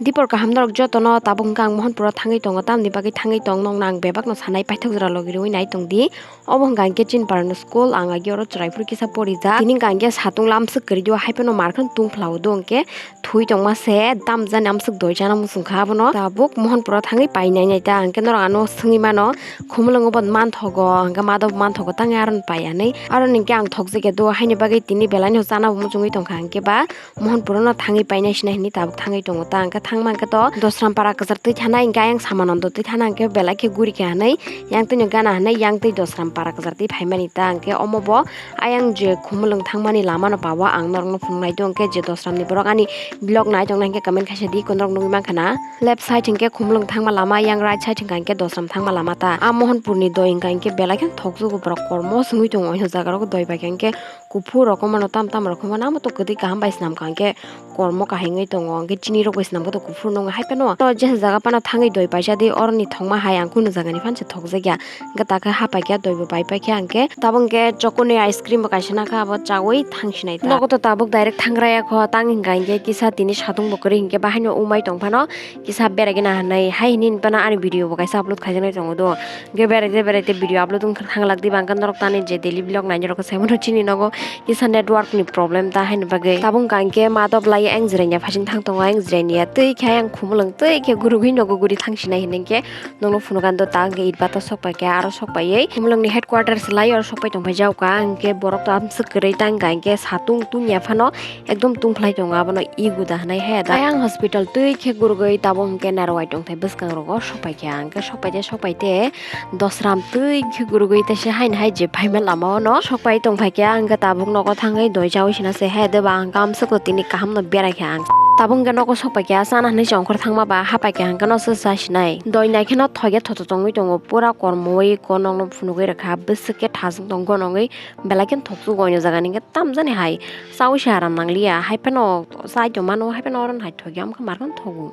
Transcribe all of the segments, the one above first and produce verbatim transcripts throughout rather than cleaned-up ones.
Dipor kaham norok jotono, tabuk hwnkha ang Mohanpuro thangwi tongo, tamni bagwi thangwi tong nokno ang bebakno sanai, paithak jora logi rwui nai tong di. Obo hwnkha hwnkhe chini parano school, ang agi oro chwrai phuru kisa porijak. Tini hwnkha hwnkhe satung lamswk kwrwi o, hai phano markhwno tungphla o do hwnkhe thwi tongma se, tamjani amswk doi chana muchung kha abono. Tabuk Mohanpuro thangwi painai nai ta, hwnkhe norok ano swngwi mano, Khumulwngo bo manthogo, hwnkhe mado bo manthogo, tangwi aron pai anwi. Aroni hwnkhe ang thokjagya do, haini bagwi tini belai no chana bo muchungwi tongkha, hwnkhe ba Mohanpuro no thangwi painai sinai hinwi tabuk thangwi tongo ta, hwnkhe thangma hwnkhe to Dosram para kwchar twi thanai, hwnkhe ayang Samanondo twi thana hwnkhe belai khe guri khe hinwi yang twi no gana hinwi yang twi Dosram para kwchar twi phaimani ta, hwnkhe omo bo ayang je Khumulwng thangmani lama no pawa ang norok no phunuknai do, hwnkhe je Dosram ni borok ani vlog nai tongnai hwnkhe comment khaisa di, ko norok nugwi mankha na. Left side hwnkhe Khumulwng thangma lama, yang right side hwnkha hwnkhe Dosram thangma lama ta. A Mohanpurni doi hwnkha hwnkhe belai kheno thokjugo borok, kormo swngwi tongo o jaga rogo, doi bai kha hwnkhe kuphur rok mano, tam tam rok mano, amo to kwtwi kaham bai swnam kha hwnkhe kormo kahai wngwi tongo, hwnkhe chini rok bai swnam khe to kuphur nwngo hai phano. To je jaga phano thangwi doi paisa di, oroni thokma hai ang kunu jaga ni phan se thokjakya. Hwnkhe takhe hapaikha, doibo bai paikha, hwnkhe tabuk hwnkhe chokoni ice cream bo kaisa nakha, abo chaui thangsinai ta. Nogo to tabuk direct thangraya kho, tang hwnkha hwnkhe kisa tini satung bo kwrwi hwnkhe bahaino umai tongphano kisa beraigena hinwi hai hinwi phano ani video bo kaisa upload khaijaknai tongo do. Hwnkhe beraite beraite video upload wngkha thanglak diba, hwnkhe norok tani je daily vlog nainai rok sai mano chini nogo kisa network ni problem ta haino bagwi. Tabuk hwnkha hwnkhe ma doblai ang jirania phasing thang tongo, ang jirania twi khe ayang Khumulwng twi khe gurugwi nogo guri thangsinai hinwi hwnkhe Nokno phunukha do ta hwnkhe itba to sok paikha, aro sok paiwi Khumulwngni headquarters lai oro sok pai tongphai jaokha, hwnkhe borok to amswk kwrwi ta hwnkha hwnkhe satung tungya phano ekdom tungphlai tongo, abono e guda hinwi haya da. Ayang hospital twi khe gurugwi tabuk hwnkhe narwai tongthai bwskangrogo sok paikha, hwnkhe sok paite sok paite Dosram twi khe gurugwi teisa haino hai je phaima lama ono sok pai tongphaikha, hwnkhe tabuk nogo thangwi doi chaui sina se haya de ba hwnkhe amswk tini kahamno beraikha ang. Tabuk hwnkhe nogo sok paikha, chana hinwi chongkhor thangma ba hapaikha hwnkhe no se chasinai. Doi naikheno thoikhe thoto tongwi tongo, pura kormowi ko nokno phunugwi rwkha, bwswk khe thaswk tong gonongwi belai kheno thoksugo oino jagani hwnkhe tamjani hai chaui se aram nangliya, hai phano chai tongmano, hai phano oro hai thokya wngkha markheno thogo.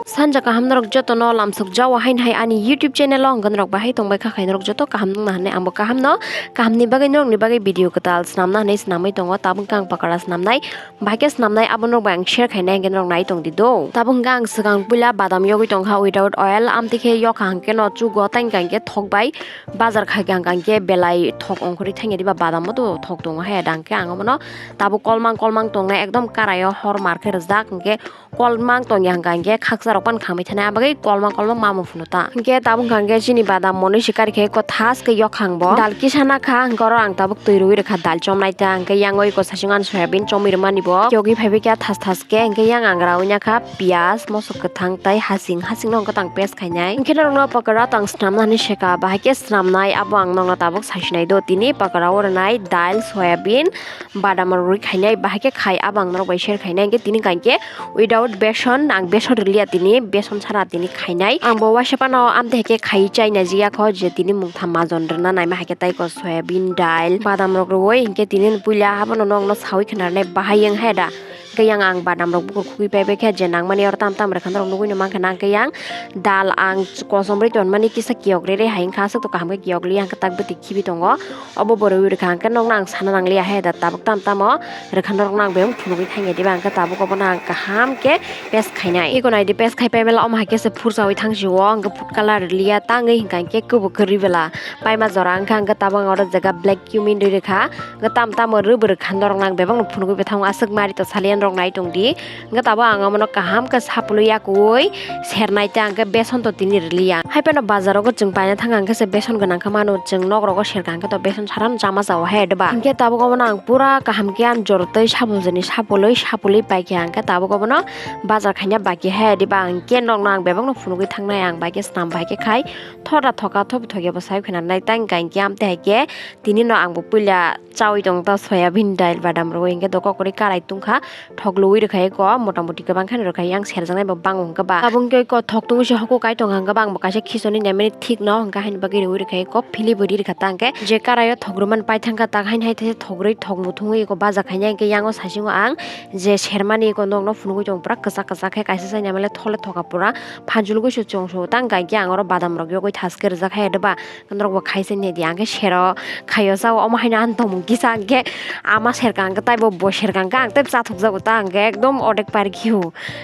Sanja kaham norok jotono lamsok jao haino hai ani YouTube channel o hwnkhe norok bahai tongbai kha khai norok joto kaham nungna hinwi, angbo kaham no, kaham ni bagwi norok ni bagwi video kwtal swnamna hinwi swnamwi tongo, tabuk khe ang pakara swnamnai. Bahai khe swnamnai abo norok bai ang share khainai, hwnkhe norok nai tong di do. Tabuk hwnkhe ang swkang puila badam yogwi tongkha without oil, amtwi khe yokha hwnkhe no chugo, tei hwnkha hwnkhe thok bai bazar khai kha hwnkha hwnkhe belai thok ongkhorwi thangya diba, badam bo to thok tongo he, dang khe ang omono tabuk kolmang kolmang tongnai, ekdom karai o hor mar khe rwjak, hwnkhe kolmang tongya hwnkha hwnkhe khaksa rok phano khamwi thanai, abagwi kolmang kolmang mamo phunu ta. Hwnkhe tabuk hwnkha hwnkhe chini badam monwi se kari khe eko thas khe yokhang bo dal kisa nakha, hwnkhe oro ang tabuk twi rwui rwkha dal chomnai ta, hwnkhe yang o eko saichung ani soyabin chomwi rwmani bo yogwi phaibai kha thas thas khe, hwnkhe yang ang raui nakha piyaj, mosok kwthang tei hasing, hasing no hwnkhe tang paste khainai. Hwnkhe norok no pakora tang swnamna hinwi seka, bahai khe swnamnai abo ang nokno tabuk saisinai do, tini pakora o rwnai dal, soyabin, badam rwi khainai, bahai khe khai abo ang norok bai share khainai, hwnkhe tini hwnkha hwnkhe without beson, ang beson rwliya tini, beson sara tini khainai. Ang bo waisa phano amtwi hai khe khai chai nai jiyakho je tini mungtham majon rwna naima hai khe tei ko soyabin, dal, badam rok rwui hwnkhe tini puila abono nokno saui khnarnai bahai wng hai da. Hwnkhe yang ang badam rok bukur khugui paibai khe je nangmani oro tam tam rwkha norok nugui no mankha na, hwnkhe yang dal ang kosom rwi tonmani kisa kiyok rere hai wngkha, aswk to kaham khe kiyok liya hwnkhe tak bwtwi khibi tongo. Obo bo rwui rwkha hwnkhe nokno ang sana nangliya he da, tabuk tam tamo rwkha norokno ang bebak phunugui thangya diba, hwnkhe tabuk obono ang kaham khe paste khainai. Eko naidi paste khai paimala omo hai khe se phursaui thangsio, hwnkhe food color liya tangwi hwnkha hwnkhe kwbo kwrwi bela paima jora wngkha, hwnkhe tabuk ang oro jaga black cumin rwi rwkha, hwnkhe tam tamo rwbo rwkha norokno ang bebakno phunugui bwthango, aswk mari to saliya norok nai tongdi. Hwnkhe tabuk ang omono kaham khe sapului yakuui sernai ta, hwnkhe beson to tini rwliya. Hai phano bazar rogo chwng paina thangkha hwnkhe se beson gwnang khe mano, chwng nok rogo serkha hwnkhe to beson sara no chama cha o hai diba. Hwnkhe tabuk obono ang pura kaham khe ani joro tei sabul jani sapului sapului paikha, hwnkhe tabuk obono bazar khaina baki hai diba. Hwnkhe nokno ang bebakno phunugui thangnai, ang bai khe swnam bai khe khai thoda thoka thob thokya bo sai khwna nai ta, hwnkhe amtwi hai khe tini no ang bo puila chaui tong ta soyabin dal badam rwui, hwnkhe do kokori karai tungkha. Thok luwi rwkha eko, motamoti kwbang kheno rwkha, yang serjaknai bo bango hwnkhe ba. Abo wngkhe eko thok tungwi se hoko kai tongkha hwnkhe ba, ang bo kaisa khichoni naimani thik no hwnkhe haini bagwi rwui rwkha eko, philwi bo ri rwkha ta hwnkhe je karai o thok rwmani paithangkha tak haini hai thok rwi thok muthungwi eko baja khainai, hwnkhe yang o saichung o ang je sermani eko nokno phunugwi tongo pura kwchak kwchak khe, kaisa sai naimale thole thoka pura phanchulugwi se chwng sugo ta, hwnkhe ang oro badam rok yogwi thaske rwjak hai da ba. Norok bo khai se nai di, ang khe sero khaio sa o, omo haino ang tongmung kisa, ang khe ama serka, ang khe taibo bo serka, ang khe ang tei chathok jago. Ta hwnkhe ekdom odek parikhiu.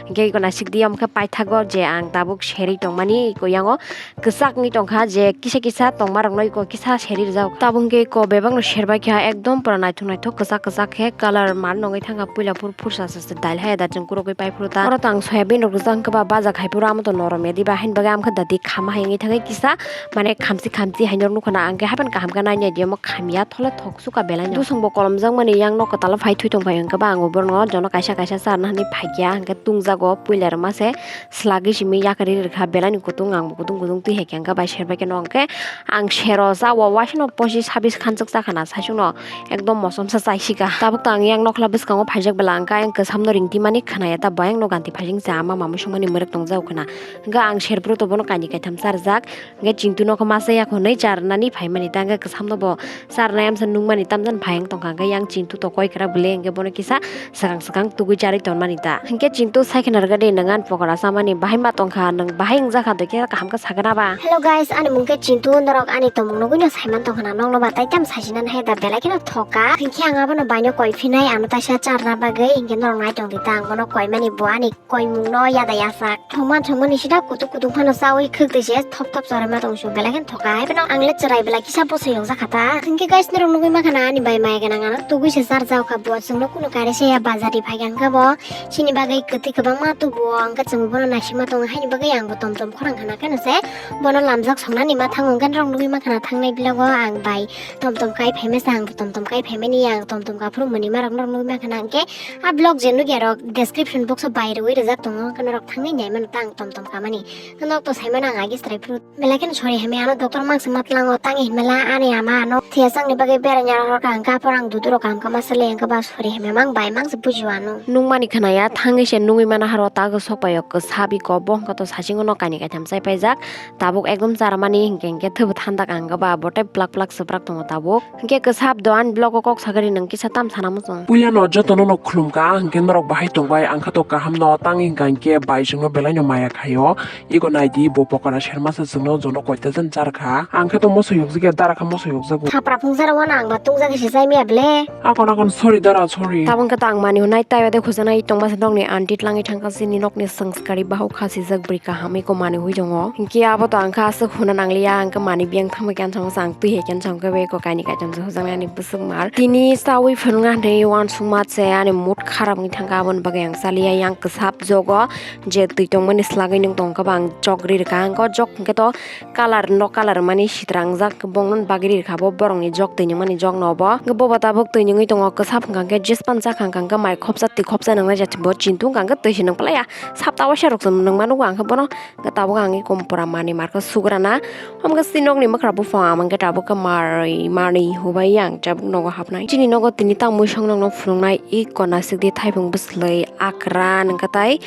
Hwnkhe iko naisik di, omo khe paithago je ang tabuk serwi tongmani iko yango kwchak wngwi tongkha, je kisa kisa tongma rokno iko kisa serwi rijak. Tabuk hwnkhe iko bebakno serbai kha, ekdom pura naithok naithok kwchak kwchak khe colour mar nongwi thangkha, puila phuru phursa se dail hai da chwng kurugwi pai phuru ta. Oro tang soyabin rok rijak hwnkhe ba baja khai phuru amo to norom ya diba, haini bagwi amkha dati khama hai wngwi thangwi kisa mane khamsi khamsi hai norok nukha na, ang khe haphano kaham khe nai nai di omo khamya thole thok suka belai no. Dusong bo kolom jak mani yang nok kwtal o phai thwi tong phai hwnkhe ba ang bo borokno jono kaisa kaisa charna hinwi phai kha, hwnkhe tungjago puila rwma se slagwi simi yakarwi rwkha belai ni kutung, ang bo kutung kutung twi hai khe hwnkhe bai serbai khe no hwnkhe ang sero cha o waisa no pochi sabis khanchuk cha khana saichung no. Ekdom mosom sa chai sika. Tabuk ta ang yang nokla bwskango phaijak bela ang khe ayang kwcham no ring timani khwnaya ta bo ayang no ganti phaijing cha ama mamui songmani mwrwk tong jago khwna. Hwnkhe ang serphuru to bono kainwi kaitham charjak. Hwnkhe Chintu no khe masa ya hwnwi charnani phaimani ta hwnkhe kwcham no bo charnai amsa nukmani tamjani phai ang tongkha. Hwnkhe yang Chintu to koi kwrak bwle hwnkhe bono kisa swkang swkang tugui charwi tonmani ta. Hwnkhe Chintu sai khna rwgadi nwng ani pokora chamani bahai ma tongkha, nwng bahai wngjakha doi khe kaham khe sakhe na ba. Hello guys, ani mung khe Chintu, norok ani tongmung nugui no saiman tongkha na, nokno ba tai tam saijinani hai da belai kheno thoka. Hwnkhe ang abono baino koi phinai, ano taisa charna bagwi, hwnkhe norok nai tongdi ta, ang bono koimani bo ani koimung no yada yasak. Thongman thongmani sida kutuk kutuk phano chaui khwk twi se thop thop chorwi ma tong su belai kheno thoka. Hai phano ang le chwrai belai kisa bwswk yokjak kha ta. Hwnkhe guys, norok nugui mankha na ani bai mai gwnang ano tugui se charjak kha bo, chwngno kunu kari se ya bazar ri phai kha bo. Chini bagwi kwtwi kwbangma tubuo, hwnkhe chwng bono naisingma tongo, haini bagwi ang bo tom tom khorang khna khe no se bono lamjak songnani ma thango, hwnkhe norok nugui mankha na thangnai vlog o ang bai tom tom kai phaima se, ang bo tom tom kai phaimani, ang tom tom kaphuru mwnwi ma rok norok nugui mankha na, hwnkhe a vlog je nukya rok description box o bai rwui rwjak tongo, hwnkhe norok thangwi nai mano ta ang tom tom kamani, hwnkhe norok to sai mano ang agi chwrai phuru. Belai kheno sori hamya ano doctor mangsi matlango tangi hinmela ani ama ano thiyasakni bagwi beraina rohorkha, hwnkhe aphuru ang dudurok kaham khe masa le hwnkhe ba sori hamya mang bai mangsi bujio ano. Nukmani khwnaya thangwi se nugwi mano haro tago sokpaio kwsa biko bo hwnkhe to sasingo no kainwi kaitham chai paijak, tabuk ekdom charmani hinkhe hinkhe thwbo thanda ka hwnkhe ba bo tei plak plak swprak tongo tabuk. Hwnkhe kwsa do ani vlog o kok sagari nwng kisa tam sana muchung. Puila no joto no no khulum ka hwnkhe norok bahai tongbai ang khe to kaham no tang hwnkha hinkhe bai chwngno belai no maya khaio. Iko naidi bo pokora sermasa chwngno jono koita jan charkha. Ang khe to moso yokjagya dara kha moso yokjago. Khapra phungsa rok wano ang ba tungjagwi se chai miya ble. Akon akon sorry dara sorry. Tabuk khe to ang mani hwnai tai ode khujana i tongma se nokni aunty tlangwi thangkha chini nokni swngskari bahuk khasijak bwrwi kaham iko mani hui tongo. Hinkhe abo to ang khe aswk huna nangliya ang khe mani biyang thangma khe ang thangma ang twi hai khe ang thangkhe beko kaini kaitam se hujaknai ani bwswk mar. Tini chawi phunukna hinwi uansukma se ani mood kharap wngwi thangkha aboni bagwi ang chaliya yang kwsap jogo. Je twi tongmani slagwi nwng tongkha ba ang jok ri rwkha ang o jok hwnkhe to colour no colour mani sitrangjak bongno bagwi ri rwkha bo borokni jok twi nwngmani jok no bo hwnkhe bobo tabuk twi nwngwi tongo kwsap hwnkha hwnkhe jespan chakha hwnkha hwnkhe mai khopsa twi khopsa nwngnai jat bo chintu hwnkha hwnkhe twi se nwng playa sapta waisa rok se nwngma nukgo ang khe bono hwnkhe tabuk ang eko pura mani markhe sugrana. Omo khe chini nokni mwkhra buphang ang khe tabuk khe marwi manwi hubai ang tabuk nogo hapnai. Chini nogo tini tang muisung nokno phunuknai iko naisik di thaipung bwslwi akra nangkha tai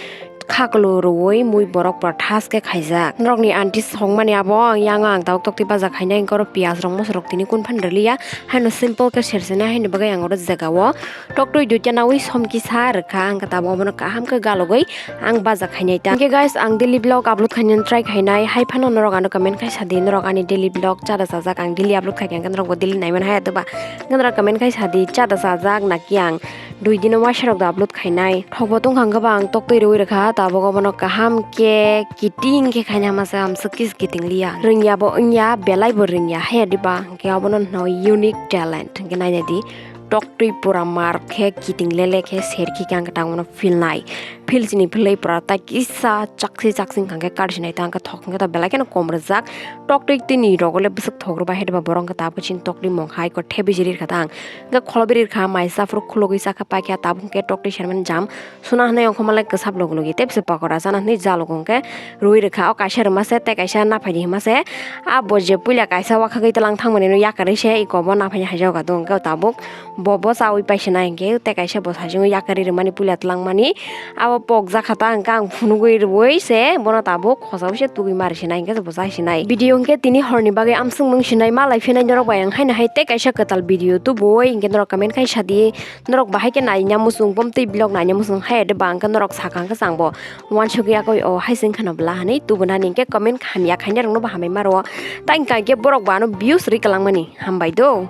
khaklu rwui mui borok pura thas khe khaijak. Norokni aunty songmani abo yang ang tabuk tokti baja khainai hwnkhe oro piyaj rok moso rok tini kun phan rwliya haino simple khe sersenai haino bagwi ang oro jagao toktwi duita naui som kisa rwkha hwnkhe tabuk obono kaham khe galogwi ang baja khainai ta. Hwnkhe guys, ang daily vlog upload khainani try khainai, hai phano norok ano comment khai sadi, norok ani daily vlog chada chajak, ang daily upload khai kha, hwnkhe norok bo daily nai mano hai, atwba hwnkhe norok comment khai sadi, chada chajak naki ang dui dino waisa rok da upload khainai. Thok bo tongkha hwnkhe ba ang toktwi rwui rwkha, tabuk obono kaham khe kiting khe khaina hama se amswk kis kiting liya. Rwngya bo wngya, belai bo rwngya, hai diba hwnkhe obono hwno unique talent hwnkhe naina di. Toktwi pura mar khe kiting lele khe serkhi khe ang khe tangmano philnai. Phil chini philwi pura tai kisa chaksi chaksi wngkha khe karsinai ta hwnkhe thok hwnkhe ta belai kheno kom rwjak. Toktwi tini rogo le bwswk thok rwbai hai diba borok hwnkhe tabuk chini toktwi mongkha iko thebijiri rwkha ta ang. Hwnkhe kholobiri rwkha mai chaphuru khulugwi chakha paikha tabuk hwnkhe toktwi sermani jam. Suna hinwi ongkhorma le kwsap logi logi tei bwswk pakora chana hinwi jalogo hwnkhe rwi rwkha. O kaisa rwma se tei kaisa naphai di hima se. A bo je puila kaisa wakhagwi tlang thangmani no yakarwi se iko bo naphai ni haijago ka tongo hwnkhe tabuk bo bo chawi paisa nai hwnkhe tei kaisa bo saichung yakarwi rwmani puila tlangmani abo pokjak kha ta hwnkhe ang phunugwi rwui se bono tabuk khosa bai se tugwi mari sinai hwnkhe bo chai sinai. Video hwnkhe tini horni bagwi amswk nung sinai malai phinai norok bai ang haino hai tei kaisa kwtal video tubui hwnkhe norok comment khai sadi. Norok bahai khe naina muchung, bomtwi vlog naina muchung, hai de bang khe norok sakha hwnkhe chang bo uansugwi yakwi o hai se wngkha no bwla hinwi tubunani hwnkhe comment hamya khainai rokno bo hambai ma rwo. Tai hwnkha hwnkhe borok bo ano views rwi kwlangmani hambai do.